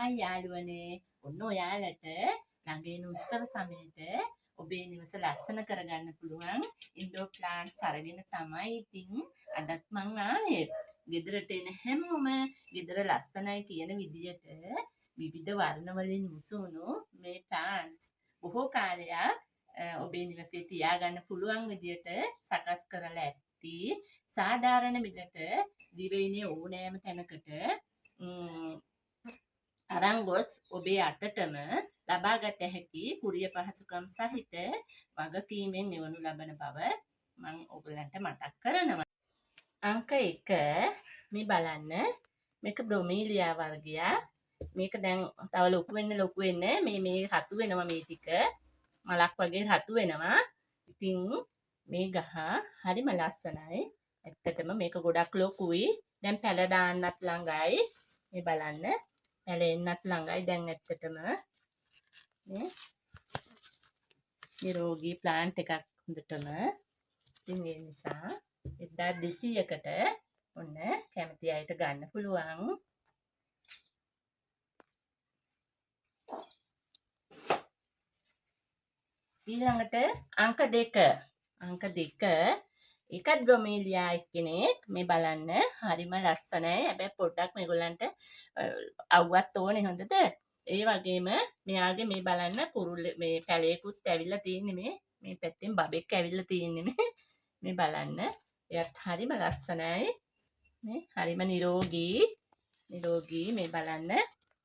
Hi යාළුවනේ, ඔන්න ඔයාලට ළඟ එන උත්සව සමයට ඔබේ නිවස ලස්සන කරගන්න පුළුවන් ඉන්ඩෝර් ප්ලාන්ට්ස් අරගෙන තමයි ඉතින් අදත් මං ආවේ. ගෙදරට එන හැමෝම ගෙදර ලස්සනයි කියන විදියට විවිධ වර්ණ වලින් මුසුණු මේ ප්ලාන්ට්ස් බොහෝ කාලයක් ඔබේ නිවසේ තියාගන්න පුළුවන් විදියට සකස් කරලා ඇති. සාධාරණ මිලට දිවයිනේ ඕනෑම තැනකට අරන් ගොස් ඔබේ අතටම ලබාගත හැකි කුරිය පහසුකම් සහිත වගකීමෙන් එවනු ලබන බව මං ඔයගලන්ට මතක් කරනවා. අංක 1 මේ බලන්න, මේක බ්‍රොමීලියා වර්ගයක්. මේක දැන් තව ලොකු වෙන්න ලොකු වෙන්න මේ රතු වෙනවා, මේ ටික මලක් වගේ රතු වෙනවා. ඉතින් මේ ගහ හරිම ලස්සනයි. ඇත්තටම මේක ගොඩක් ලොකුයි. දැන් පැල දාන්නත් ළඟයි. මේ බලන්න, පැල එන්නත් ළඟයි දැන්. ඇත්තටම මේ නිරෝගී ප්ලාන්ට් එකක් හොඳටම. ඉතින් ඒ නිසා 1200කට ඔන්න කැමති අයට ගන්න පුළුවන්. ඊළඟට අංක 2. අංක 2 ඒකත් බ්‍රොමීලියා එක්කෙනෙක්. මේ බලන්න හරිම ලස්සනයි. හැබැයි පොඩ්ඩක් මේගොල්ලන්ට අවුවත් ඕනේ හොඳද? ඒ වගේම මෙයාගේ මේ බලන්න කුරුල්ල මේ පැලයකුත් ඇවිල්ලා තියෙන්නේ. මේ පැත්තෙන් බබෙක් ඇවිල්ලා තියෙන්නේ. මේ බලන්න එයත් හරිම ලස්සනයි. මේ හරිම නිරෝගී. මේ බලන්න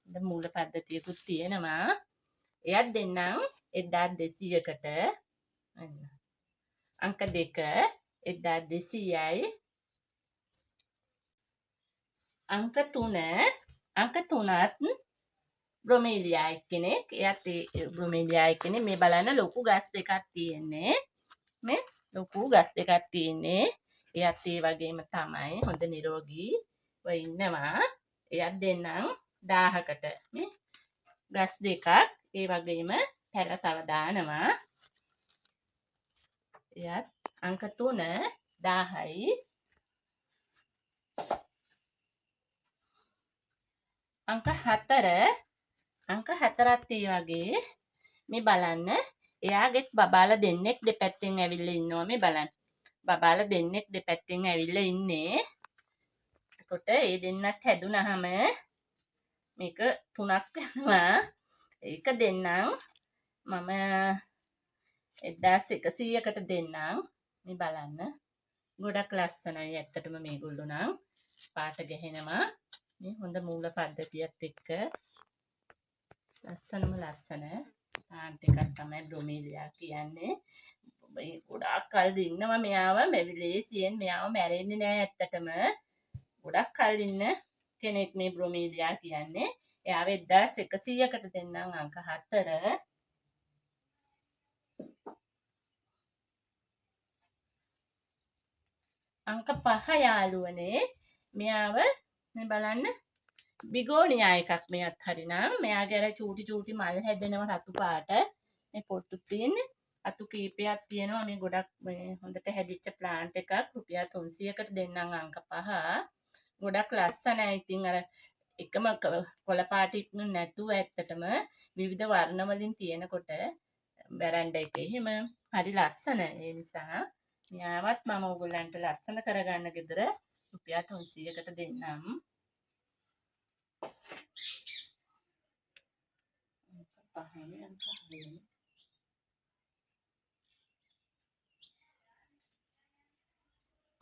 හොඳ මූල පද්ධතියකුත් තියෙනවා. එයත් දෙන්නම් 1200කට. අංක 2 1200යි. අංක 3 අංක 3ත් බ්‍රොමීලියා එක්කෙනෙක්. එයත් ඒ බ්‍රොමීලියා එක්කෙනෙක්. මේ බලන්න ලොකු ගස් දෙකක් තියෙන්නේ. මේ ලොකු ගස් දෙකක් තියෙන්නේ. එයත් ඒ වගේම තමයි හොඳ නිරෝගීව ඉන්නවා. එයත් දෙන්නම් 1000කට. මේ ගස් දෙකක් ඒ වගේම පැල තව දානවා. එයත් අංක 3 1000යි. අංක 4 අංක 4ත් ඒ වගේ. මේ බලන්න එයාගෙත් බබාලා දෙන්නෙක් දෙපැත්තෙන් ඇවිල්ලා ඉන්නවා. මේ බලන්න බබාලා දෙන්නෙක් දෙපැත්තෙන් ඇවිල්ලා ඉන්නේ. එතකොට ඒ දෙන්නත් හැදුනහම මේක 3ක් වෙනවා. ඒක දෙන්නම් මම 1100කට දෙන්නම්. මේ බලන්න ගොඩක් ලස්සනයි ඇත්තටම මේගොල්ලෝ නම් පාට ගැහෙනවා. මේ හොඳ මූල පද්ධතියත් එක්ක ලස්සනම ලස්සන ප්ලාන්ට් එකක් තමයි බ්‍රොමීලියා කියන්නේ. මේ ගොඩාක් කල් ඉන්නවා මෙයාව, මේ ලේසියෙන් මෙයාව මැරෙන්නේ නෑ ඇත්තටම. ගොඩක් කල් ඉන්න කෙනෙක් මේ බ්‍රොමීලියා කියන්නේ. එයාව 1100කට දෙන්නම් අංක 4. අංක 5 යාළුවනේ මෙයාව මේ බලන්න බිගෝනියා එකක් මෙයත් හරිනම්. මෙයාගේ අර චූටි චූටි මල් හැදෙනවා රතු පාට. මේ පොට්ටු තියෙන්නේ අතු කීපයක් තියෙනවා. මේ ගොඩක් මේ හොඳට හැදිච්ච ප්ලාන්ට් එකක්. රුපියල් 300කට දෙන්නම් අංක 5. ගොඩක් ලස්සනයි. ඉතින් අර එකම කොළ පාට ඉක්ම නැතුව ඇත්තටම විවිධ වර්ණ වලින් තියෙනකොට වැරැන්ඩා එක එහෙම හරි ලස්සන. ඒ නිසා මෙයාවත් මම ඕගොල්ලන්ට ලස්සන කරගන්න ගෙදර රුපියල් 300කට දෙන්නම්.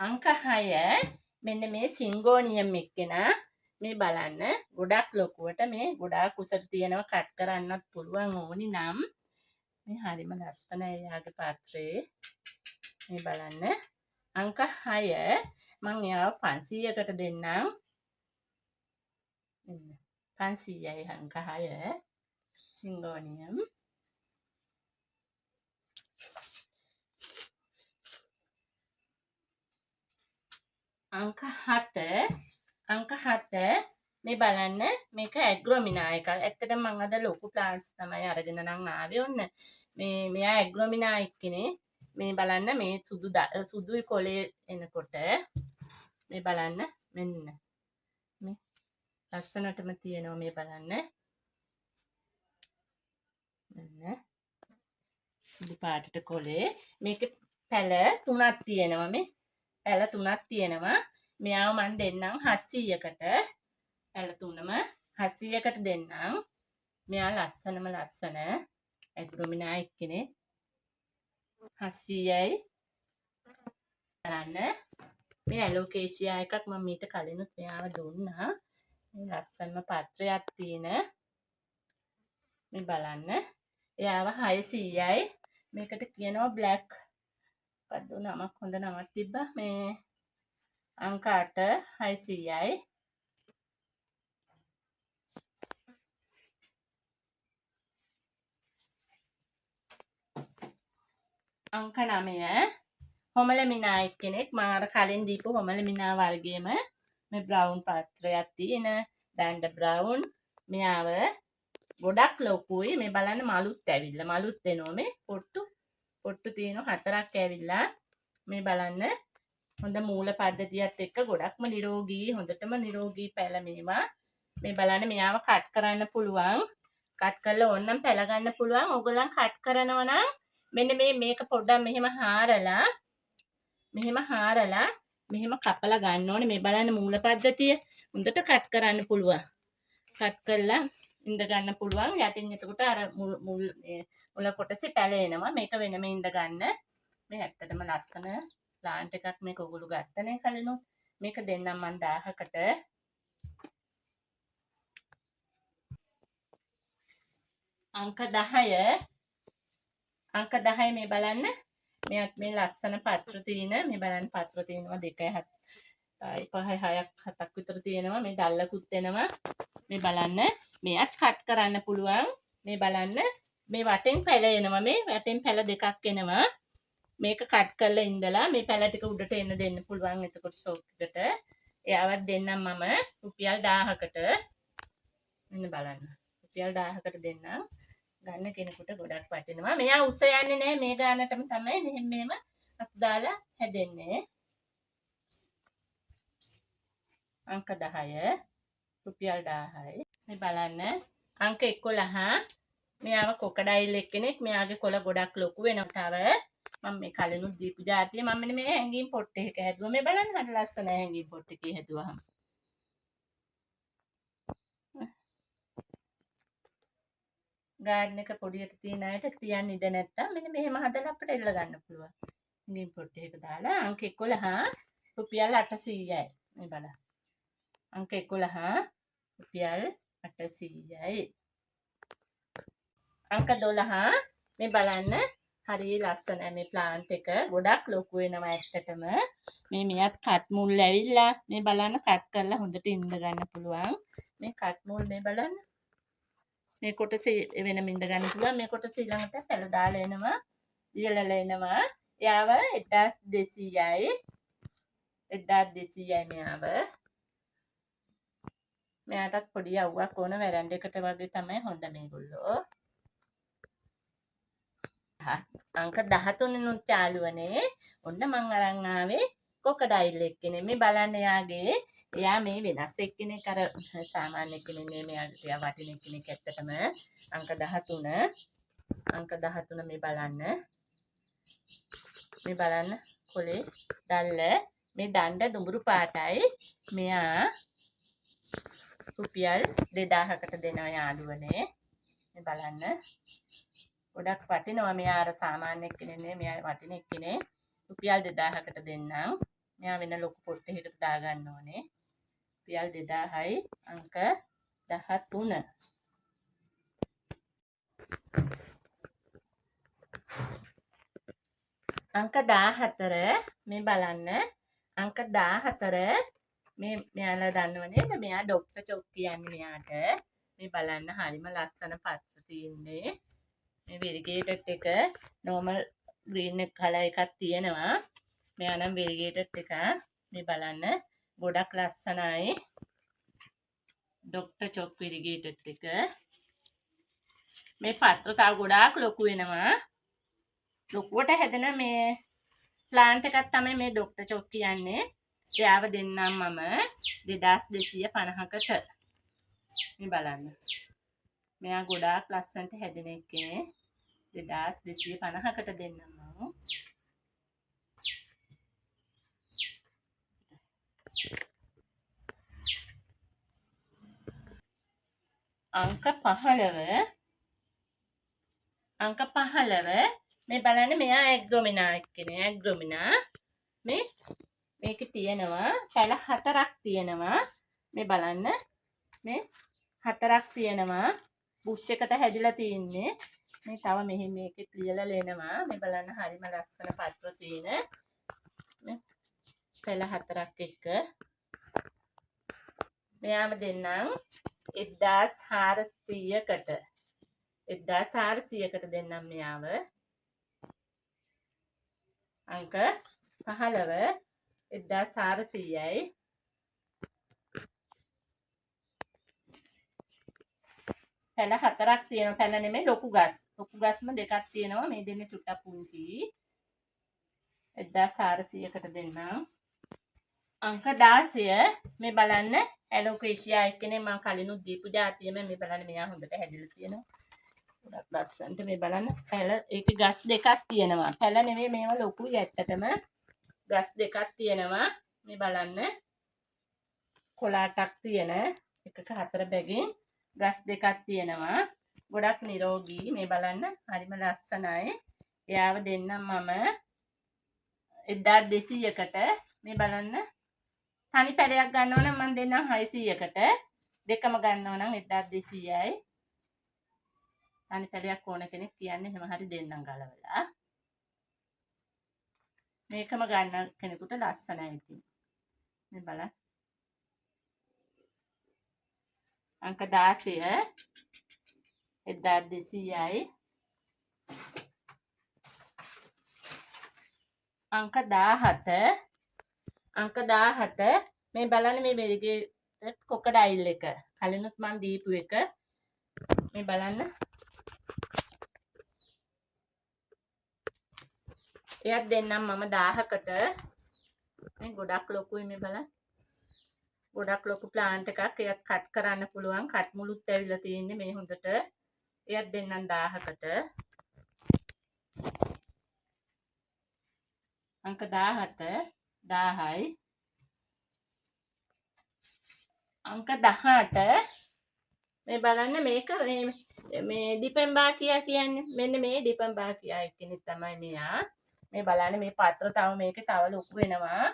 අංක 6 මෙන්න මේ සිංගෝනියම් එක්කෙනා. මේ බලන්න ගොඩක් ලොකුවට මේ ගොඩාක් උසට තියෙනවා. කට් කරන්නත් පුළුවන් ඕනි නම්. මේ හරිම ලස්සනයි එයාගේ පාත්‍රේ. මේ බලන්න අංක 6 මං එයාව 500කට දෙන්නම්. මෙන්න 500යි අංක 6 සිංගෝනියම්. අංක 7 අංක 7 මේ බලන්න මේක ඇග්‍රොමිනා එකක්. ඇත්තටම මං අද ලොකු ප්ලාන්ට්ස් තමයි අරගෙන නම් ආවේ. ඔන්න මෙයා ඇග්‍රොමිනා එක්කනේ. මේ බලන්න මේ සුදුයි කොළේ එනකොට මේ බලන්න මෙන්න මේ ලස්සනටම තියෙනවා. මේ බලන්න මෙන්න සුදු පාටට කොලේ. මේක පැල 3ක් තියෙනවා. මේ පැල 3ක් තියෙනවා. මෙයාව මං දෙන්නම් 700කට. පැල 3ම 700කට දෙන්නම්. මෙයා ලස්සනම ලස්සන ඇග්‍රොමිනා එක්කෙනෙක්. 700යි. බලන්න මේ ඇලෝකේෂියා එකක් මම මීට කලිනුත් මෙයාව දුන්නා. මේ ලස්සනම පත්‍රයක් තියෙන මේ බලන්න. එයාව 600යි. මේකට කියනවා බ්ලැක්. මොකද්ද නමක්, හොඳ නමක් තිබ්බා. මේ අංක 8 600යි. අංක 9 හොමල මිනා එක්කෙනෙක්. මම අර කලින් දීපු හොමල මිනා වර්ගයේම මේ බ්‍රවුන් පත්‍රයක් තියෙන දණ්ඩ බ්‍රවුන්. මෙයාව ගොඩක් ලොකුයි. මේ බලන්න මලුත් ඇවිල්ලා, මලුත් එනවා. මේ පොට්ටු තියෙන 4ක් ඇවිල්ලා. මේ බලන්න හොඳ මූල පද්ධතියත් එක්ක ගොඩක්ම නිරෝගී, හොඳටම නිරෝගී පැල මේවා. මේ බලන්න මෙයාව කට් කරන්න පුළුවන්. කට් කරලා ඕනනම් පැල ගන්න පුළුවන්. ඕගොල්ලන් කට් කරනවා නම් මෙන්න මේක පොඩ්ඩක් මෙහෙම හාරලා, මෙහෙම හාරලා මෙහෙම කපලා ගන්න ඕනේ. මේ බලන්න මූල පද්ධතිය හොඳට කට් කරන්න පුළුවන්. කට් කරලා ඉඳ ගන්න පුළුවන් යටින්. එතකොට අර මුල් මේ මුල කොටසේ පැලෙනවා. මේක වෙනම ඉඳ ගන්න. මේ ඇත්තටම ලස්සන ප්ලාන්ට් එකක්. මේක ඔයගොල්ලෝ ගත්තනේ කලිනුත්. මේක දෙන්නම් මං 1000කට. අංක 10. අංක 10 මේ බලන්න. මෙයත් මේ ලස්සන පත්‍ර තියෙන. මේ බලන්න පත්‍ර තියෙනවා 2 7 5 6ක් 7ක් විතර තියෙනවා. මේ දැල්ලකුත් එනවා. මේ බලන්න මෙයත් කට් කරන්න පුළුවන්. මේ බලන්න මේ වටෙන් පැල එනවා. මේ වටෙන් පැල දෙකක් එනවා. මේක කට් කරලා ඉඳලා මේ පැල ටික උඩට එන්න දෙන්න පුළුවන්. එතකොට ෂෝක් එකට එයාවත් දෙන්නම් මම රුපියල් 1000කට. මෙන්න බලන්න රුපියල් 1000කට දෙන්නම්. ගන්න කෙනෙකුට ගොඩක් වටිනවා. මෙයා උස යන්නේ නෑ. මේ ගානටම තමයි මෙහෙම මෙහෙම අතු දාලා හැදෙන්නේ. අංක 10 රුපියල් 1000යි. මේ බලන්න අංක 11 මෙයාව කොකඩයිල් එක්කෙනෙක්. මෙයාගේ කොළ ගොඩක් ලොකු වෙනවා. තව මම මේ කලිනුත් දීපු ජාතිය මම මෙන්න මේ හැංගීම් පොට් එකක හැදුවා. මේ බලන්න හරි ලස්සනයි හැංගීම් පොට් එකේ හැදුවාම. ගාඩන් එක පොඩියට තියෙන අයට තියන්න ඉඩ නැත්තම් මෙන්න මෙහෙම හදලා අපිට එල්ල ගන්න පුළුවන්. හැංගීම් පොට් එකක දාලා අංක 11 රුපියල් 800යි. මේ බලන්න. අංක 11 රුපියල් 800යි. අංක 12 මේ බලන්න හරි ලස්සනයි මේ ප්ලාන්ට් එක. ගොඩක් ලොකු වෙනවා ඇත්තටම. මේ මෙයත් කට් මුල් ඇවිල්ලා මේ බලන්න කට් කරලා හොඳට ඉඳ ගන්න පුළුවන්. මේ කට් මුල් මේ බලන්න. මේ කොටස වෙනම ඉඳ ගන්න පුළුවන්. මේ කොටස ඊළඟට පැල දාලා එනවා. ඉහළලා එනවා. එයාව 1200යි. 1200යි මෙයාව. මෙයාටත් පොඩි අවුවක් ඕන වැරැන්ඩ එකට වගේ තමයි හොඳ මේගොල්ලෝ. අංක 13 නුත් යාළුවනේ. ඔන්න මං අරන් ආවේ කොකඩයිල් එක්කෙනෙක්. මේ බලන්න එයාගේ එයා මේ වෙනස් එක්කෙනෙක්, අර සාමාන්‍ය එක්කෙනෙක් නෙමෙයි. මෙයාට ටිකක් වටින එක්කෙනෙක් ඇත්තටම. අංක 13. අංක 13 මේ බලන්න. මේ බලන්න කොලේ දැල්ල මේ දණ්ඩ දුඹුරු පාටයි. මෙයා රුපියල් 2000කට දෙනවා යාළුවනේ. මේ බලන්න. ගොඩක් වටිනවා. මෙයා අර සාමාන්‍ය එක්කෙනෙක් නෙමෙයි. මෙයා වටින එක්කෙනෙක්. රුපියල් 2000කට දෙන්නම්. මෙයා වෙන ලොකු පොට් එකකට දාගන්න ඕනේ. රුපියල් 2000යි අංක 13. අංක 14 මේ බලන්න. අංක 14 මේ මෙයාලා දන්නව නේද? මෙයා ඩොක්ටර් චොක් කියන්නේ මෙයාට. මේ බලන්න හරිම ලස්සන පත්‍ර තියෙන්නේ. මේ වෙරිගේටඩ් එක නෝමල් ග්‍රීන් එක කලර් එකක් තියෙනවා. මෙයා නම් වෙරිගේටඩ් එක. මේ බලන්න ගොඩක් ලස්සනයි. ඩොක්ටර් චොක් වෙරිගේටඩ් එක. මේ පත්‍ර තව ගොඩාක් ලොකු වෙනවා. ලොකුවට හැදෙන මේ ප්ලාන්ට් එකක් තමයි මේ ඩොක්ටර් චොක් කියන්නේ. එයාව දෙන්නම් මම 2250කට. මේ බලන්න. මෙයා ගොඩාක් ලස්සනට හැදෙන එකේ 2250කට දෙන්නම් මම. අංක 15 අංක 15 මේ බලන්න මෙයා ඇග්‍රොමිනා එක්කෙනේ. ඇග්‍රොමිනා මේ මේකේ තියෙනවා පැල 4ක් තියෙනවා. මේ බලන්න මේ 4ක් තියෙනවා. බුෂ් එකට හැදිලා තියෙන්නේ. මේ තව මෙහෙ මේකේ ලියලා ලෙනවා. මේ බලන්න හරිම ලස්සන පත්‍ර තියෙන මේ පැල 4ක් එක්ක. මෙයාම දෙන්නම් 1400කට. 1400කට දෙන්නම් මෙයාව. අංක 15 1400යි. පැල 4ක් තියෙනවා. පැල නෙමෙයි ලොකු ගස්. ලොකු ගස්ම දෙකක් තියෙනවා. මේ දෙන්නේ චුට්ටක් පුංචි. 1400කට දෙන්නම්. අංක 16 මේ බලන්න ඇලෝකේෂියා එක්කනේ මම කලිනුත් දීපු ජාතියම. මේ බලන්න මෙයා හොඳට හැදිලා තියෙනවා. ගොඩක් ලස්සනට මේ බලන්න පැල ඒකේ ගස් දෙකක් තියෙනවා. පැල නෙමෙයි මේවා ලොකුයි ඇත්තටම. ගස් දෙකක් තියෙනවා. මේ බලන්න කොළ අටක් තියෙන එකක 4 බැගින් ගස් දෙකක් තියෙනවා. ගොඩක් නිරෝගී. මේ බලන්න හරිම ලස්සනයි. එයාව දෙන්නම් මම 1200කට. මේ බලන්න තනි පැලයක් ගන්නවා නම් මම දෙන්නම් 600කට. දෙකම ගන්නවා නම් 1200යි. තනි පැලයක් ඕන කෙනෙක් කියන්නේ එහෙම හරි දෙන්නම් ගලවලා. මේකම ගන්න කෙනෙකුට ලස්සනයි ඉතින්. මේ බලන්න. අංක 16 1200යි. අංක 17 අංක 17 මේ බලන්න මේ වෙරිගේටඩ් කොකඩයිල් එක. කලිනුත් මං දීපු එක. මේ බලන්න. එයත් දෙන්නම් මම 1000කට. මේ ගොඩක් ලොකුයි මේ බලන්න. ගොඩක් ලොකු ප්ලාන්ට් එකක්. එයත් කට් කරන්න පුළුවන්. කට් මුලුත් ඇවිල්ලා තියෙන්නේ මේ හොඳට. එයත් දෙන්නම් 1000කට. අංක 17 1000යි. අංක 18 මේ බලන්න මේක මේ ඩිපෙම්බා කියා කියන්නේ. මෙන්න මේ ඩිපෙම්බා කියා එක්කෙනෙක් තමයි මෙයා. මේ බලන්න මේ පත්‍ර තව මේකේ තව ලොකු වෙනවා.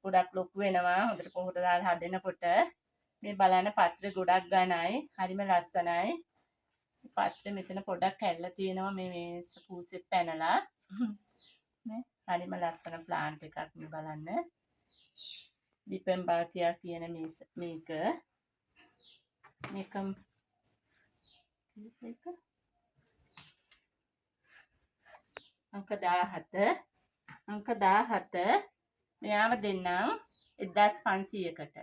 ගොඩක් ලොකු වෙනවා. හොඳට පොහොර දාලා හදනකොට මේ බලන්න පත්‍ර ගොඩක් ඝනයි. හරිම ලස්සනයි. පත්‍ර මෙතන පොඩක් කැල්ල තියෙනවා මේ මේ පූසෙත් පැනලා. මේ හරිම ලස්සන ප්ලාන්ට් එකක් මේ බලන්න. ඩිපෙම්බා කියා කියන මේක මේක මේක අංක 17 අංක 17 මෙයාව දෙන්නම් 1500කට.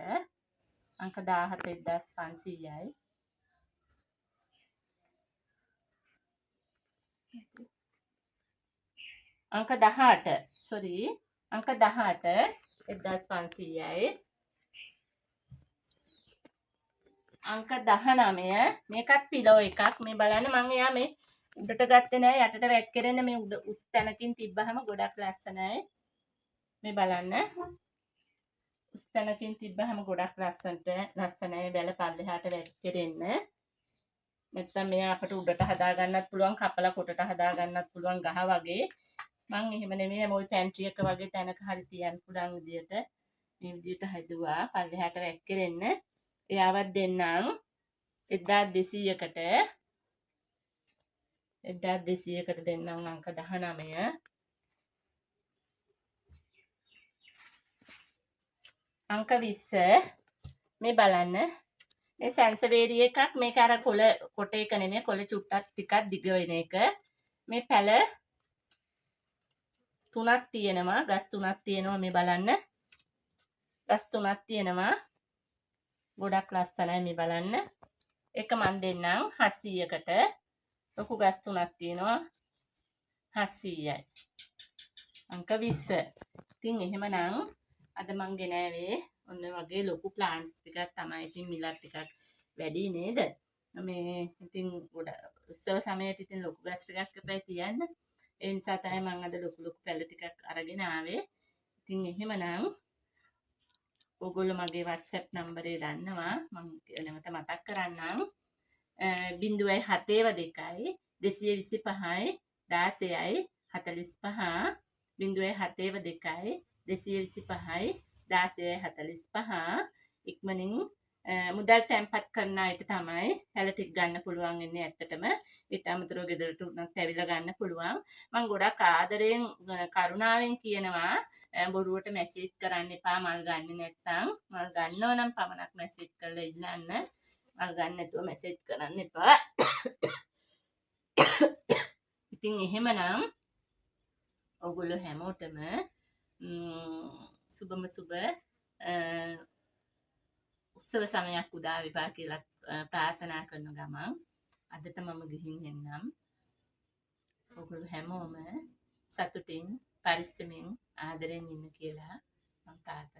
අංක 17 1500යි. අංක 18 සෝරි අංක 18 1500යි. අංක 19 මේකත් පිලෝ එකක්. මේ බලන්න මං එයා මේ උඩට ගත්තේ නෑ යටට වැක්කිරෙන මේ උඩ උස් තැනකින් තිබ්බහම ගොඩක් ලස්සනයි. මේ බලන්න උස් තැනකින් තිබ්බහම ගොඩක් ලස්සනයි වැල පල්ලෙහාට වැක්කිරෙන්න. නැත්තම් මෙයා අපට උඩට හදා ගන්නත් පුළුවන්, කපලා කොටට හදා ගන්නත් පුළුවන් ගහ වගේ. මං එහෙම නෙමෙයි ඔය පැන්ට්‍රි එක වගේ තැනක හරි තියන්න පුළුවන් විදියට මේ විදියට හැදුවා පල්ලෙහාට වැක්කිරෙන්න. එයාවත් දෙන්නම් 1200කට. 1200කට දෙන්නම් අංක 19. අංක 20 මේ බලන්න මේ සැන්සවේරි එකක්. මේක අර කොළ කොට එක නෙමෙයි, කොළ චුට්ටක් ටිකක් දිග වෙන එක. මේ පැල තුනක් තියෙනවා, ගස් තුනක් තියෙනවා. මේ බලන්න ගස් තුනක් තියෙනවා. ගොඩක් ලස්සනයි මේ බලන්න. ඒක මන් දෙන්නම් 700කට. ලොකු ගස් තුනක් තියෙනවා 700යි. අංක 20. ඉතින් එහෙමනම් අද මං ගෙනාවේ ඔන්න වගේ ලොකු ප්ලාන්ට්ස් ටිකක් තමයි. ඉතින් මිලත් ටිකක් වැඩි නේද? මේ ඉතින් ගොඩ උත්සව සමයට ඉතින් ලොකු ගස් ටිකක් එපා තියන්න. ඒ නිසා තමයි මං අද ලොකු ලොකු පැල ටිකක් අරගෙන ආවේ. ඉතින් එහෙමනම් ඔයගොල්ලෝ මගේ WhatsApp නම්බරේ දන්නවා. මං නැවත මතක් කරන්නම්. 0.72 225යි 16යි 45, 0.72 225යි 16යි 45. ඉක්මනින් මුදල් තැන්පත් කරන අයට තමයි පැල ටික ගන්න පුළුවන් වෙන්නේ ඇත්තටම. ඊට අමතරව ගෙදරට උනත් ඇවිල්ලා ගන්න පුළුවන්. මං ගොඩක් ආදරයෙන් කරුණාවෙන් කියනවා, බොරුවට මැසේජ් කරන්න එපා මල් ගන්නෙ නැත්තම්. මල් ගන්නව නම් පමණක් මැසේජ් කරලා ඉල්ලන්න. මල් ගන්න නැතුව මැසේජ් කරන්න එපා. ඉතින් එහෙමනම් ඔයගොල්ලෝ හැමෝටම සුබම සුබ උත්සව සමයක් උදා වේවා කියලා ප්‍රාර්ථනා කරන ගමන් අදට මම ගිහින් එන්නම්. ඔයගොල්ලෝ හැමෝම සතුටින්, පරිස්සමෙන්, ආදරෙන් ඉන්න කියලා මම ප්‍රාර්ථනා